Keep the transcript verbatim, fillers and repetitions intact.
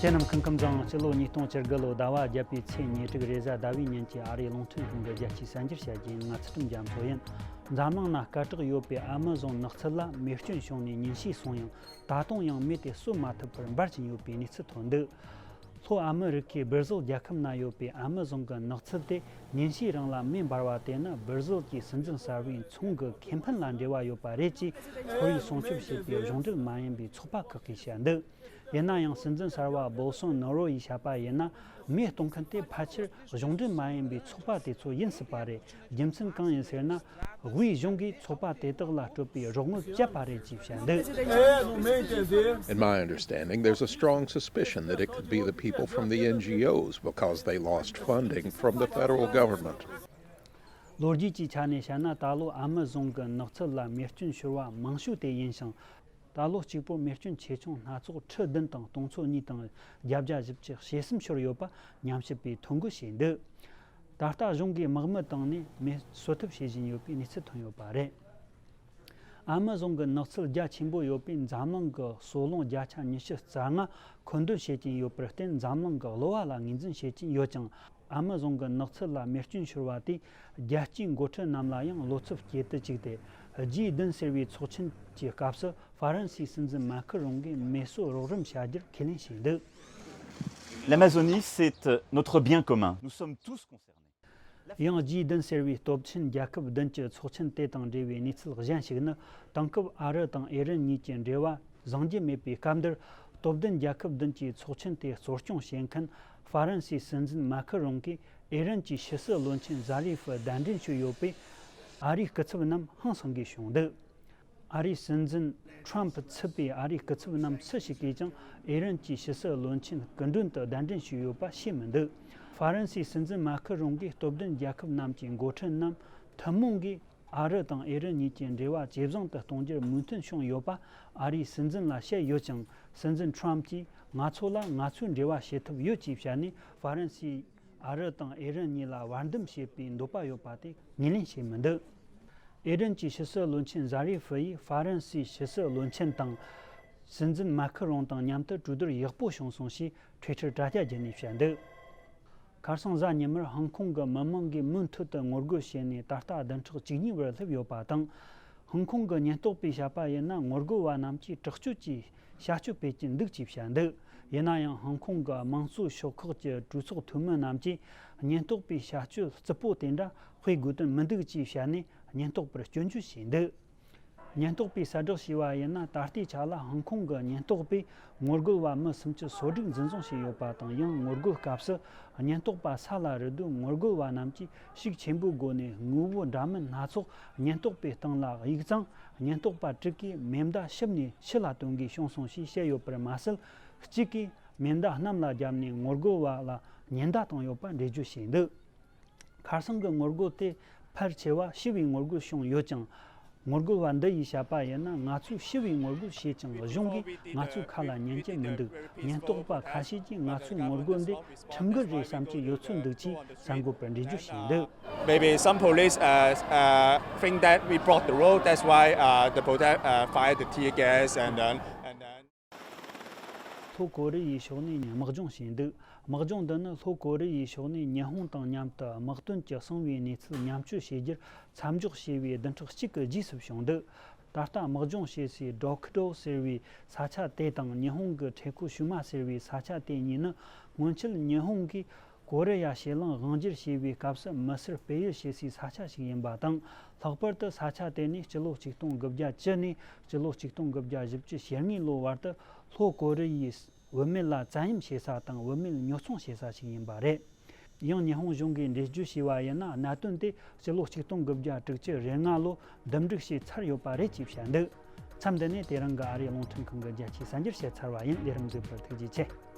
ཁྱེད་རྣམས་སྐུ་ཁམས་བཟང་། སྤྱི་ལོ་ཉིས་སྟོང་བཅུ་དགུ་ལོ་ཟླ་བ་བརྒྱད་པའི་ཚེས་ཉེར་དྲུག་རེས་གཟའ་ཟླ་བའི་ཉིན་གྱི་ཨ་རིའི་རླུང་འཕྲིན་ཁང་གི་རྒྱལ་སྤྱིའི་གསར་འགྱུར་བཤད་རྒྱུ་ཡིན། ང་ཚུལ་ཁྲིམས་རྒྱ་མཚོ་ཡིན། འཛམ་གླིང་ན་སྐད་གྲགས་ཡོད་པའི་ཨ་མི་ཟོན་ནགས་ཚལ་ལ་མེ་སྐྱོན་བྱུང་ནས་ཉིན་ཤས་སོང་ཡང་། ད་དུང་ཡང་མེ་དེ་གསོད་མ་ཐུབ་པར་འབར་གྱིན་ཡོད་པའི་གནས་ཚུལ་ཐོན་འདུག་ལྷོ་ཨ་མི་རི་ཁའི་སྦིར་ཟིལ་རྒྱལ་ཁབ་ན་ཡོད་པའི་ཨ་མི་ཟོན་གྱི་ནགས་ཚལ་དེ་ཉིན་ཤས་རིང་ལ་མེ་འབར་བ་དེ་ནི་སྦིར་ཟིལ་གྱི་སྲིད་འཛིན་གསར་བའི་ཚོང་གི་ཁེ་ཕན་ལ་འབྲེལ་བ་ཡོད་པ་རེད་ཅེས་ཚོར་བའི་སྲུང་སྐྱོབ་བྱེད་པའི་གཞུང་འབྲེལ་མ་ཡིན་པའི་ཚོགས་པ་ཁག་གིས་བཤད་འདུག་ཡིན་ན་ཡང་སྲིད་འཛིན་གསར་བ་བོལ་སོན་ནོ་རོ་ཡིས་བཤད་པ་ཡིན་ན། མེ་གཏོང་མཁན་དེ་ཕལ་ཆེར་གཞུང་འབྲེལ་མ་ཡིན་པའི་ཚོགས་པ་དེ་ཚོ་ཡིན་སྲིད་པ་རེད། རྒྱུ་མཚན་གང་ཡིན་ཟེར་ན། དབུས་གཞུང་གིས་ཚོགས་པ་དེ་དག་ལ་སྤྲོད་པའི་རོགས་དངུལ་བཅད་པ་རེད་ཅེས་བཤད་འདུག In my understanding, there's a strong suspicion that it could be the people from the N G Os because they lost funding from the federal government. ལོ་རྒྱུས་ཀྱི་ཆ་ནས་བཤད་ན། ད་ལོ་ཨ་མི་ཟོན་གྱི་ནགས་ཚལ་ལ་མེ་སྐྱོན་ཤོར་བ་མང་ཤོས་དེ་ཡིན་ཞིང་། ད་ལོ་གཅིག་པོར་མེ་སྐྱོན་ཆེ་ཆུང་སྣ་ཚོགས་ཁྲི་བདུན་དང་སྟོང་ཚོ་གཉིས་དང་བརྒྱད་བརྒྱ་བཞི་བཅུ་ཞེ་གསུམ་ཤོར་ཡོད་པ་ཉམས་ཞིབ་པས་ཐོ་འགོད་བྱས་འདུག་ད་ལྟ་གཞུང་གིས་དམག་མི་བཏང་ནས་མེ་གསོད་ཐབས་བྱེད་བཞིན་ཡོད་པའི་གནས་ཚུལ་ཐོན་ཡོད་པ་རེད། ཨ་མི་ཟོན་གྱི་ནགས་ཚལ་རྒྱ་ཆེན་པོ་ཡོད་པས་འཛམ་གླིང་གི་སོལ་རླུང་བརྒྱ་ཆ་ཉི་ཤུ་རྩ་ལྔ་མཁོ་འདོན་བྱེད་ཀྱིན་ཡོད་པར་བརྟེན། འཛམ་གླིང་གི་གློ་བ་ལ་ངོས་འཛིན་བྱེད་ཀྱིན་ཡོད་ཀྱང་། ཨ་མི་ཟོན་གྱི་ནགས་ཚལ་ལ་མེ་སྐྱོན་ཤོར་བ་དེས་རྒྱལ་སྤྱིའི་འགོ་ཁྲིད་རྣམས་ལ་ཡང་བློ་འཚབ་སྐྱེད་དུ་བཅུག་སྟེ། ཇི་བདུན་ཟེར་བའི་ཚོགས་ཆེན་གྱི་སྐབས་སུ་ཧྥ་རན་སིའི་སྲིད་འཛིན་མཱ་ཁི་རོང་གིས་མེ་གསོད་རོགས་རམ་བྱ་རྒྱུར་ཁས་ལེན་བྱས་འདུག L'Amazonie, c'est euh, notre bien commun. Nous sommes tous concernés. ཡང་ཇི་བདུན་ཟེར་བའི་སྟོབས་ཆེན་རྒྱལ་ཁབ་བདུན་གྱི་ཚོགས་ཆེན་དེ་དང་འབྲེལ་བའི་གནས་ཚུལ་གཞན་ཞིག་ནི། དེང་སྐབས་ཨ་རི་དང་ཨེ་རན་གཉིས་ཀྱི་འབྲེལ་བ་བཟང་རྒྱུ་མེད་པའི་སྐབས་འདིར། སྟོབས་ལྡན་རྒྱལ་ཁབ་བདུན་གྱི་ཚོགས་ཆེན་དེ་གཙོ་སྐྱོང་བྱེད་མཁན་ཧྥ་རན་སིའི་སྲིད་འཛིན་མཱ་ཁི་རོང་གིས་ཨེ་རན་གྱི་ཕྱི་སྲིད་བློན་ཆེན་ཛ་རི་ཧྥི་གདན་འདྲེན་ཞུས་ཡོད་པས། ཨ་རིའི་སྐུ་ཚབ་རྣམས་ཧང་སང་གི་བྱུང་འདུག་ཨ་རིའི་སྲིད་འཛིན་ཁྲོམ་ཕུ་ཚུད་པའི་ཨ་རིའི་སྐུ་ཚབ་རྣམས་སུ་ཞིག་གིས་ཀྱང་ཨེ་རན་གྱི་ཕྱི་སྲིད་བློན་ཆེན་སྐུ་མགྲོན་དུ་གདན་འདྲེན་ཞུས་ཡོད་པ་ཤེས་མི་འདུག་ཧྥ་རན་སིའི་སྲིད་འཛིན་མཱ་ཁི་རོང་གིས་སྟོབས་ལྡན་རྒྱལ་ཁབ་རྣམས་ཀྱི་འགོ་ཁྲིད་རྣམས་ཐུན་མོང་གིས་ཨ་རི་དང་ཨེ་རན་གཉིས་ཀྱི་འབྲེལ་བ་ཇེ་བཟང་དུ་གཏོང་རྒྱུར་མོས་མཐུན་བྱུང་ཡོད་པ་ཨ་རིའི་སྲིད་འཛིན་ལ་བཤད་ཡོད་ཀྱང་། སྲིད་འཛིན་ཁྲོམ་གྱིས་ང་ཚོ་ལ་ང་ཚོའི་འབྲེལ་བ་བྱེད་ཐུབ་ཡོད་ཅེས་བཤད་ནས། ཧྥ་རན་སིས་ཨ་རི་དང་ཨེ་རན་གཉིས་ལ་བར་འདུམ་བྱེད་པའི་འདོད་པ་ཡོད་པ་དེ་ངོས་ལེན་བྱས་མི་འདུག་ཨེ་རན་གྱི་ཕྱི་སྲིད་བློན་ཆེན་ཛ་རི་ཧྥི་ཡིས་ཧྥ་རན་སིའི་ཕྱི་སྲིད་བློན་ཆེན་དང་སྲིད་འཛིན་མཱ་ཁི་རོང་དང་མཉམ་དུ་གྲོས་བསྡུར་ཡག་པོ་བྱུང་སོང་ཞེས་Twitter་དྲ་རྒྱ་བརྒྱུད་ནས་བཤད་འདུག་ཁ་སང་གཟའ་ཉི་མར་ཧང་ཀོང་གི་མི་མང་གིས་མུ་མཐུད་དུ་ངོ་རྒོལ་བྱས་ནས། ད་ལྟ་བདུན་ཕྲག་བཅུ་གཉིས་བར་སླེབས་ཡོད་པ་དང་། ཧང་ཀོང་གི་ཉེན་རྟོག་པས་བཤད་པ་ཡིན་ན། ངོ་རྒོལ་བ་རྣམས་ཀྱིས་དྲག་སྤྱོད་ཀྱི་བྱ་སྤྱོད་སྤེལ་གྱི་འདུག་ཅེས་བཤད་འདུག་ཡིན་ན་ཡང་། ཧང་ཀོང་གི་དམངས་གཙོའི་ཤོག་ཁག་གི་གྲོས་ཚོགས་འཐུས་མི་རྣམས་ཀྱིས་ཉེན་རྟོག་པའི་བྱ་སྤྱོད་རྩུབ་པོ་དེ་འདྲ་སྤེལ་དགོས་དོན་མི་འདུག་ཅེས་བཤད་ནས། ཉེན་རྟོག་པར་སྐྱོན་བརྗོད་བྱས་འདུག་ཉེན་རྟོག་པས་གསལ་བསྒྲགས་བྱས་པ་ཡིན་ན། ད་ལྟའི་ཆ་ལ་ཧང་ཀོང་གི་ཉེན་རྟོག་པས་ངོ་རྒོལ་བ་མི་སུམ་ཅུ་སོ་དྲུག་འཛིན་བཟུང་བྱས་ཡོད་པ་དང་། ཡང་ངོ་རྒོལ་སྐབས་སུ་ཉེན་རྟོག་པ་ས་ལ་རུལ་དུས། ངོ་རྒོལ་བ་རྣམས་ཀྱིས་ཤུགས་ཆེན་པོའི་སྒོ་ནས་དངོས་པོ་འདྲ་མིན་སྣ་ཚོགས་ཉེན་རྟོག་པའི་སྟེང་ལ་གཡུགས་ཙང་། ཉེན་རྟོག་པ་དྲུག་གིས་མེ་མདའ་ཕྱིབས་ནས་ཕྱི་ལ་གཏོང་དགོས་བྱུང་སོང་ཞེས་བཤད་ཡོད་པར་མ་ཟད། གཅིག་གིས་མེ་མདའ་གནམ་ལ་བརྒྱབ་ནས་ངོ་རྒོལ་བ་ལ་ཉེན་བརྡ་བཏང་ཡོད་པ་འགྲེལ་བརྗོད་བྱས་འདུག་ཁ་སང་གི་ངོ་རྒོལ་དེ་ཕལ་ཆེ་བ་ཞི་བའི་ངོ་རྒོལ་བྱུང་ཡོད་ཀྱང་། ངོ་རྒོལ་བ་འདི་ཡིས་བཤད་པ་ཡིན་ན། ང་ཚོས་ཞི་བའི་ངོ་རྒོལ་བྱས་ཀྱང་། གཞུང་གིས་ང་ཚོའི་ཁ་ལ་ཉན་གྱི་མི་འདུག་ཉེན་རྟོག་པ་ཁ་ཤས་ཀྱིས་ང་ཚོའི་ངོ་རྒོལ་འདི་ཁྲིམས་འགལ་རེད་བསམ་གྱི་ཡོད་ཚོད་འདུག་ཅེས་གསར་འགོད་པར་འགྲེལ་བརྗོད་བྱས་འདུག Maybe some police uh, uh, think that we blocked the road. That's why uh, the police uh, fired the tear gas and then and then. ལྷོ་ཀོ་རི་ཡའི་ཕྱོགས་ནས་དམག་སྦྱོང་བྱས་འདུག་དམག་སྦྱོང་འདི་ནི་ལྷོ་ཀོ་རི་ཡའི་ཕྱོགས་ནས་ཉི་ཧོང་དང་མཉམ་དུ་དམག་དོན་གྱི་གསང་བའི་གནས་ཚུལ་མཉམ་སྤྱོད་བྱེད་རྒྱུར་མཚམས་འཇོག་བྱས་པའི་བདུན་ཕྲག་གཅིག་གི་རྗེས་སུ་བྱུང་འདུག་ད་ལྟ་དམག་སྦྱོང་བྱེད་སའི་ཌོག་ཌོ་ཟེར་བའི་ས་ཆ་དེ་དང་། ཉི་ཧོང་གི་ཁྲེ་ཁོ་ཤུ་མ་ཟེར་བའི་ས་ཆ་དེ་གཉིས་ནི། སྔོན་ཆད་ཉི་ཧོང་གིས་ཀོ་རི་ཡ་ཕྱེད་གླིང་དབང་སྒྱུར་བྱས་པའི་སྐབས་སུ་མི་སེར་སྤེལ་ཡུལ་བྱེད་སའི་ས་ཆ་ཞིག་ཡིན་པ་དང་། ལྷག་པར་དུ་ས་ཆ་དེ་ནི་སྤྱི་ལོ་ཆིག་སྟོང་དགུ་བརྒྱ་བཅུ་ནས་སྤྱི་ལོ་ཆིག་སྟོང་དགུ་བརྒྱ་བཞི་བཅུ་ཞེ་ལྔའི་ལོ་བར་དུ་ལྷོ་ཀོ་རི་ཡའི་བུད་མེད་ལ་བཙན་གཡེམ་བྱེད་ས་དང་། བུད་མེད་ཉོ་ཚོང་བྱེད་ས་ཞིག་ཡིན་པ་རེད། ཡང་ཉི་ཧོང་གཞུང་གིས་འགྲེལ་བརྗོད་བྱས་པ་ཡིན་ན། གནད་དོན་དེ་སྤྱི་ལོ་ཆིག་སྟོང་དགུ་བརྒྱ་དྲུག་ཅུ་རེ་ལྔ་ལོ་འདུམ་འགྲིག་བྱས་ཚར་ཡོད་པ་རེད་ཅེས་བཤད་འདུག་མཚམས་འདི་ནས་དེ་རིང་གི་ཨ་རིའི་རླུང་འཕྲིན་ཁང་གི་རྒྱལ་སྤྱིའི་གསར་འགྱུར་བཤད་ཚར་བ་ཡིན། ལས་རིམ་མཛད་པར་ཐུགས་རྗེ་ཆེ།